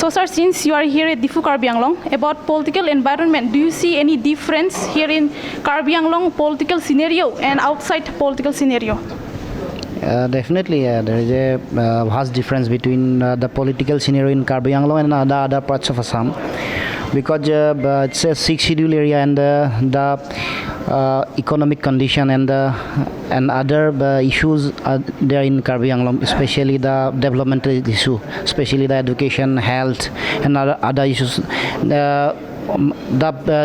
So, sir, since you are here at Diphu Karbi Anglong, about political environment, do you see any difference here in Karbi Anglong political scenario and outside political scenario? Definitely, there is a vast difference between the political scenario in Karbi Anglong and other parts of Assam, because it's a six schedule area and the economic condition and other issues are there in Karbi Anglong, especially the developmental issue, especially the education, health, and other issues. The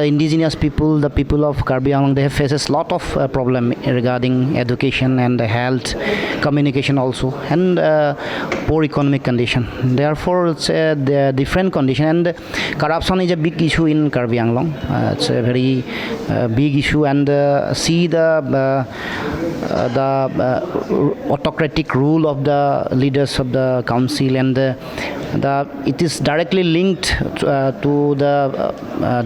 indigenous people, the people of Karbi Anglong, they have faces lot of problem regarding education and health, communication also, and poor economic condition. Therefore, it's a the different condition, and corruption is a big issue in Karbi Anglong. It's a very big issue, and see the autocratic rule of the leaders of the council, and the it is directly linked to the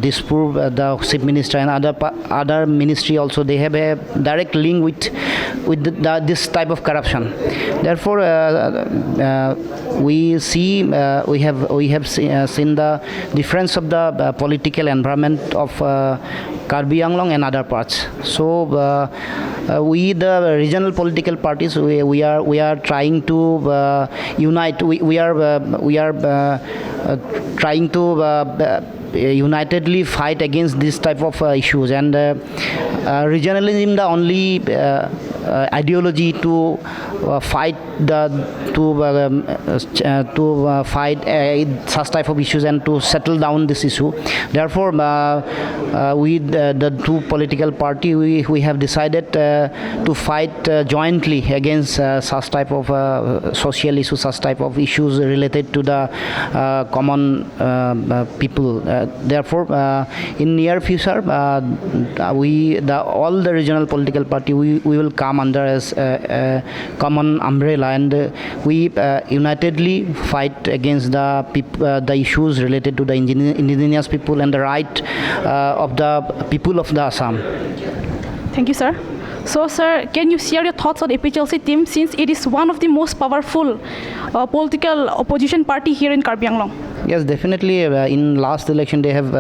Dispur, the chief minister and other ministry also. They have a direct link with this type of corruption. Therefore, we see we have seen the difference of the political environment of Karbi Anglong and other parts. So we, the regional political parties, we are trying to unite. We are trying to unitedly fight against this type of issues, and regionalism, the only ideology to fight the to fight such type of issues and to settle down this issue. Therefore, we, the two political party, we have decided to fight jointly against such type of social issues, such type of issues related to the common people. Therefore, in near future, we the all the regional political party, we will come under as a common umbrella, and we unitedly fight against the issues related to the indigenous people and the right of the people of the Assam. Thank you, sir. So, sir, can you share your thoughts on APHLC team, since it is one of the most powerful political opposition party here in Karbi Anglong? Yes, definitely. In last election, they have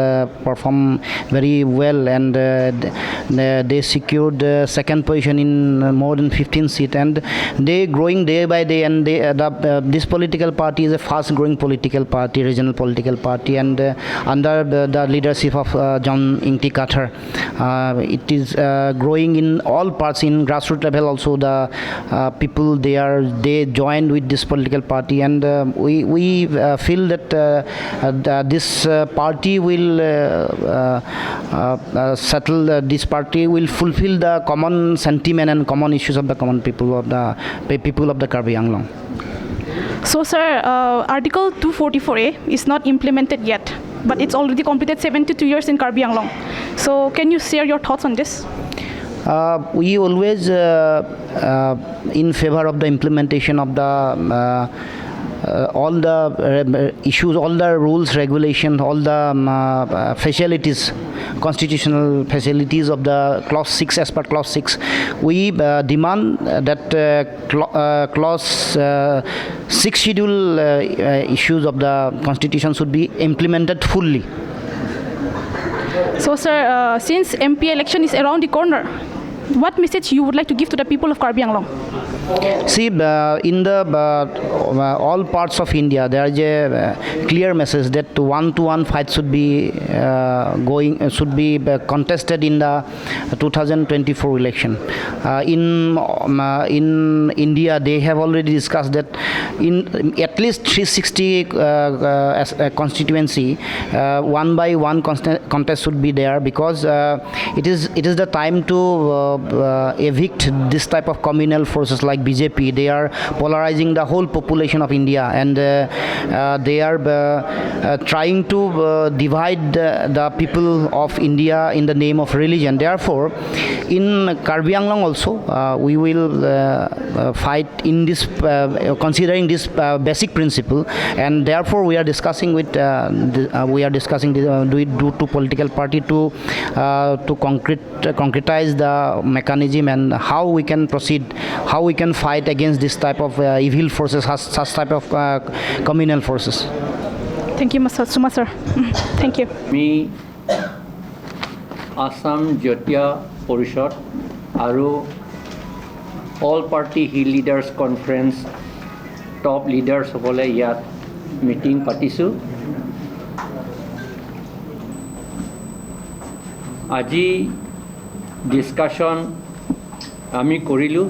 performed very well, and they secured the second position in more than 15 seats, and they growing day by day. And this political party is a fast-growing political party, regional political party, and under the leadership of John Ingti Kathar, it is growing in all parts. In grassroots level, also the people, they joined with this political party, and we feel that this party will settle. This party will fulfill the common sentiment and common issues of the common people of the people of the Karbi Anglong. So, sir, Article 244A is not implemented yet, but it's already completed 72 years in Karbi Anglong. So, can you share your thoughts on this? We always in favor of the implementation of the all the issues, all the rules, regulation, all the facilities, constitutional facilities of the clause 6. As per clause 6, we demand that clause 6 schedule issues of the constitution should be implemented fully. So, sir, since MP election is around the corner, what message you would like to give to the people of Karbi Anglong? See, in the all parts of India, there is a clear message that one-to-one fight should be should be contested in the 2024 election. In India, they have already discussed that in at least 360 as a constituency, one by one contest should be there, because it is the time to evict this type of communal forces like BJP. They are polarizing the whole population of India, and they are trying to divide the people of India in the name of religion. Therefore, in Karbi Anglong also, we will fight in this, considering this basic principle, and therefore we are discussing do to political party to concretize the mechanism and how we can proceed, how we can fight against this type of evil forces, such type of communal forces. Thank you so much, sir. Thank you. আমি আছাম জাতীয় পৰিষদ আৰু All Party Hill Leaders Conference top লিডাৰ্ছসকলে ইয়াত meeting পাতিছোঁ। আজি discussion আমি কৰিলোঁ।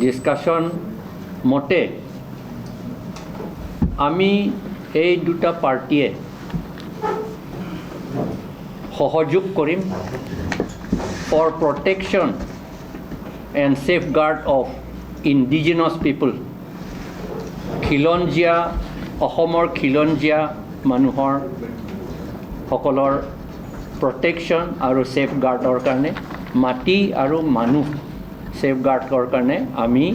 Discussion মতে আমি এই দুটা পাৰ্টীয়ে সহযোগ কৰিম for protection and safeguard of indigenous people, খিলঞ্জীয়া, অসমৰ খিলঞ্জীয়া মানুহৰ সকলৰ প্ৰটেকশ্যন আৰু ছেফগাৰ্ডৰ কাৰণে, মাটি আৰু মানুহ ছেফগাৰ্ডৰ কাৰণে আমি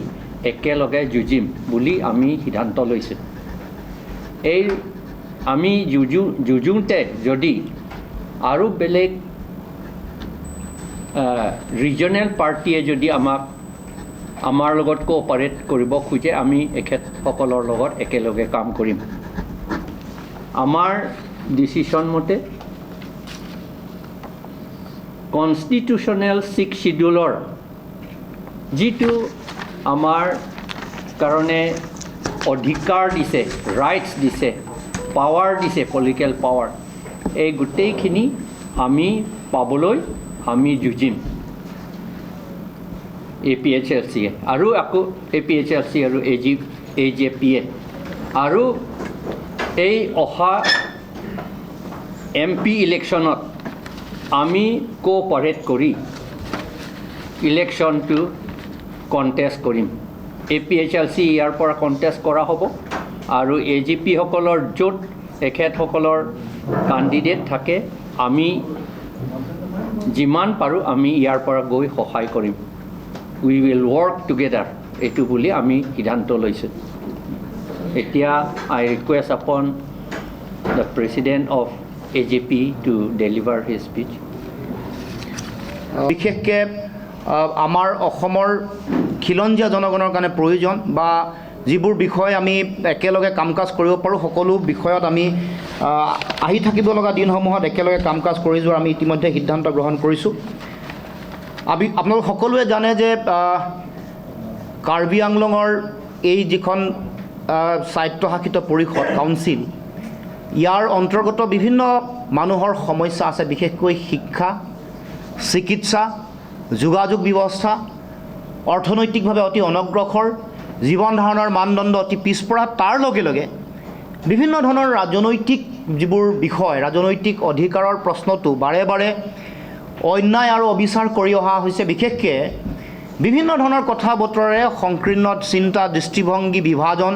একেলগে যুঁজিম বুলি আমি সিদ্ধান্ত লৈছোঁ। এই আমি যুঁজোঁতে যদি আৰু বেলেগ ৰিজনেল পাৰ্টীয়ে যদি আমাৰ লগত কোঅপাৰেট কৰিব খোজে, আমি এখেতসকলৰ লগত একেলগে কাম কৰিম। আমাৰ ডিচিশ্যন মতে কনষ্টিটিউশ্যনেল ছিক্স শ্বিডিউলৰ যিটো আমাৰ কাৰণে অধিকাৰ দিছে, ৰাইটছ দিছে, পাৱাৰ দিছে, পলিটিকেল পাৱাৰ, এই গোটেইখিনি আমি পাবলৈ আমি যুঁজিম এ পি এইচ এল চিয়ে আৰু আকৌ A P H L C আৰু এ জে পিয়ে। আৰু এই অহা এম পি ইলেকশ্যনত আমি কোঅপাৰেট কৰি ইলেকশ্যনটো কণ্টেষ্ট কৰিম। A P H L C ইয়াৰ পৰা কণ্টেষ্ট কৰা হ'ব আৰু এ জি পিসকলৰ য'ত এখেতসকলৰ কেণ্ডিডেট থাকে, আমি যিমান পাৰোঁ আমি ইয়াৰ পৰা গৈ সহায় কৰিম। We will work together, এইটো বুলি আমি সিদ্ধান্ত লৈছোঁ। এতিয়া I request upon the president of AJP to deliver his speech. বিশেষকৈ আমাৰ অসমৰ খিলঞ্জীয়া জনগণৰ কাৰণে প্ৰয়োজন বা যিবোৰ বিষয় আমি একেলগে কাম কাজ কৰিব পাৰোঁ, সকলো বিষয়ত আমি আহি থাকিব লগা দিনসমূহত একেলগে কাম কাজ কৰি যোৱাৰ আমি ইতিমধ্যে সিদ্ধান্ত গ্ৰহণ কৰিছোঁ। আমি আপোনালোক সকলোৱে জানে যে কাৰ্বি আংলঙৰ এই যিখন স্বায়ত্তশাসিত পৰিষদ কাউন্সিল, ইয়াৰ অন্তৰ্গত বিভিন্ন মানুহৰ সমস্যা আছে, বিশেষকৈ শিক্ষা, চিকিৎসা, যোগাযোগ ব্যৱস্থা, অৰ্থনৈতিকভাৱে অতি অনগ্ৰসৰ, জীৱন ধাৰণৰ মানদণ্ড অতি পিছপৰা। তাৰ লগে লগে বিভিন্ন ধৰণৰ ৰাজনৈতিক যিবোৰ বিষয়, ৰাজনৈতিক অধিকাৰৰ প্ৰশ্নটো বাৰে বাৰে অন্যায় আৰু অবিচাৰ কৰি অহা হৈছে। বিশেষকৈ বিভিন্ন ধৰণৰ কথা বতৰাৰে সংকীৰ্ণ চিন্তা, দৃষ্টিভংগী, বিভাজন,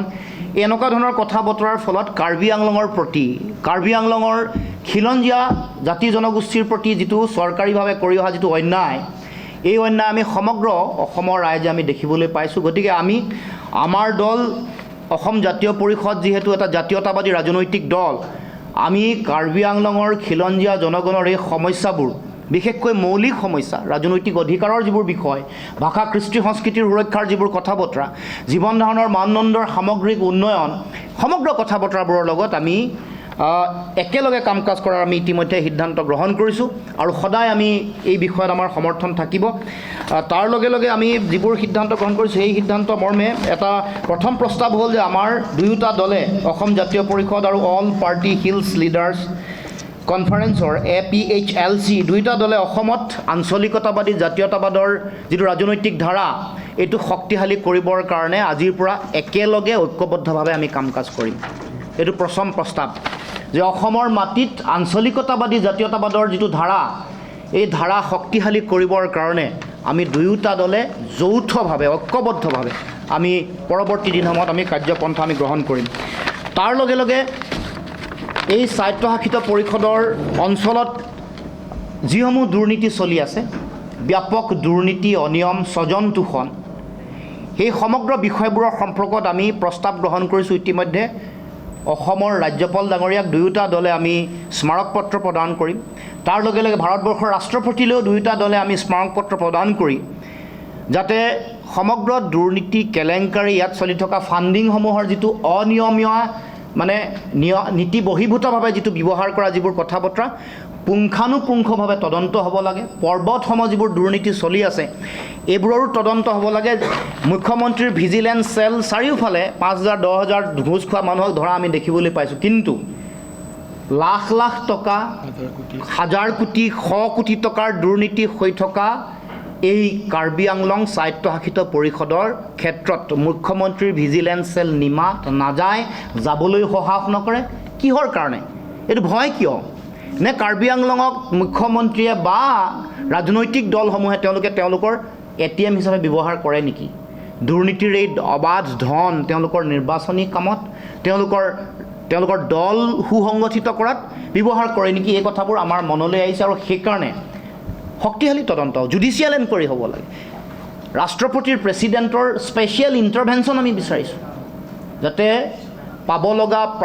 এনেকুৱা ধৰণৰ কথা বতৰাৰ ফলত কাৰ্বি আংলঙৰ প্ৰতি, কাৰ্বি আংলঙৰ খিলঞ্জীয়া জাতি জনগোষ্ঠীৰ প্ৰতি যিটো চৰকাৰীভাৱে কৰি অহা যিটো অন্যায়, এই অন্যায় আমি সমগ্ৰ অসমৰ ৰাইজে আমি দেখিবলৈ পাইছোঁ। গতিকে আমি আমাৰ দল অসম জাতীয় পৰিষদ যিহেতু এটা জাতীয়তাবাদী ৰাজনৈতিক দল, আমি কাৰ্বি আংলঙৰ খিলঞ্জীয়া জনগণৰ এই সমস্যাবোৰ, বিশেষকৈ মৌলিক সমস্যা, ৰাজনৈতিক অধিকাৰৰ যিবোৰ বিষয়, ভাষা কৃষ্টি সংস্কৃতিৰ সুৰক্ষাৰ যিবোৰ কথা বতৰা, জীৱন ধাৰণৰ মানদণ্ডৰ সামগ্ৰিক উন্নয়ন, সমগ্ৰ কথা বতৰাবোৰৰ লগত আমি একেলগে কাম কাজ কৰাৰ আমি ইতিমধ্যে সিদ্ধান্ত গ্ৰহণ কৰিছোঁ আৰু সদায় আমি এই বিষয়ত আমাৰ সমৰ্থন থাকিব। তাৰ লগে লগে আমি যিবোৰ সিদ্ধান্ত গ্ৰহণ কৰিছোঁ, সেই সিদ্ধান্ত মৰ্মে এটা প্ৰথম প্ৰস্তাৱ হ'ল যে আমাৰ দুয়োটা দলে, অসম জাতীয় পৰিষদ আৰু অল পাৰ্টি হিলছ লিডাৰ্ছ কনফাৰেন্সৰ A P H L C, দুয়োটা দলে অসমত আঞ্চলিকতাবাদী জাতীয়তাবাদৰ যিটো ৰাজনৈতিক ধাৰা, এইটো শক্তিশালী কৰিবৰ কাৰণে আজিৰ পৰা একেলগে ঐক্যবদ্ধভাৱে আমি কাম কাজ কৰিম। এইটো প্ৰথম প্ৰস্তাৱ যে অসমৰ মাটিত আঞ্চলিকতাবাদী জাতীয়তাবাদৰ যিটো ধাৰা, এই ধাৰা শক্তিশালী কৰিবৰ কাৰণে আমি দুয়োটা দলে যৌথভাৱে ঐক্যবদ্ধভাৱে আমি পৰৱৰ্তী দিনসমূহত আমি কাৰ্যপন্থা আমি গ্ৰহণ কৰিম। তাৰ লগে লগে এই স্বায়ত্তশাসিত পৰিষদৰ অঞ্চলত যিসমূহ দুৰ্নীতি চলি আছে, ব্যাপক দুৰ্নীতি, অনিয়ম, স্বজন তোষণ, সেই সমগ্ৰ বিষয়বোৰৰ সম্পৰ্কত আমি প্ৰস্তাৱ গ্ৰহণ কৰিছোঁ। ইতিমধ্যে অসমৰ ৰাজ্যপাল ডাঙৰীয়াক দুয়োটা দলে আমি স্মাৰকপত্ৰ প্ৰদান কৰিম। তাৰ লগে লগে ভাৰতবৰ্ষৰ ৰাষ্ট্ৰপতিলৈও দুয়োটা দলে আমি স্মাৰকপত্ৰ প্ৰদান কৰি যাতে সমগ্ৰ দুৰ্নীতি কেলেংকাৰী, ইয়াত চলি থকা ফাণ্ডিংসমূহৰ যিটো অনিয়মীয়া মানে নীতি বহিৰ্ভূতভাৱে যিটো ব্যৱহাৰ কৰা যিবোৰ কথা বতৰা, পুংখানুপুংখভাৱে তদন্ত হ'ব লাগে। পৰ্বতসম যিবোৰ দুৰ্নীতি চলি আছে, এইবোৰৰো তদন্ত হ'ব লাগে। মুখ্যমন্ত্ৰীৰ ভিজিলেঞ্চ চেল চাৰিওফালে 5,000, 10,000 ঘোচ খোৱা মানুহক ধৰা আমি দেখিবলৈ পাইছোঁ, কিন্তু লাখ লাখ টকা, হাজাৰ কোটি, শ কোটি টকাৰ দুৰ্নীতি হৈ থকা এই কাৰ্বি আংলং স্বায়ত্তশাসিত পৰিষদৰ ক্ষেত্ৰত মুখ্যমন্ত্ৰীৰ ভিজিলেঞ্চ চেল নিমাত নাযায়, যাবলৈ সাহস নকৰে। কিহৰ কাৰণে এইটো ভয়? কিয় নে কাৰ্বি আংলঙক মুখ্যমন্ত্ৰীয়ে বা ৰাজনৈতিক দলসমূহে তেওঁলোকে তেওঁলোকৰ এটিএম হিচাপে ব্যৱহাৰ কৰে নেকি? দুৰ্নীতিৰ এই অবাধ ধন তেওঁলোকৰ নিৰ্বাচনী কামত, তেওঁলোকৰ দল সুসংগঠিত কৰাত ব্যৱহাৰ কৰে নেকি? এই কথাবোৰ আমাৰ মনলৈ আহিছে আৰু সেইকাৰণে শক্তিশালী তদন্ত, জুডিচিয়েল এনকুৱাৰী হ'ব লাগে। ৰাষ্ট্ৰপতিৰ, প্ৰেচিডেণ্টৰ স্পেচিয়েল ইণ্টাৰভেনশ্যন আমি বিচাৰিছোঁ, যাতে পাব লগা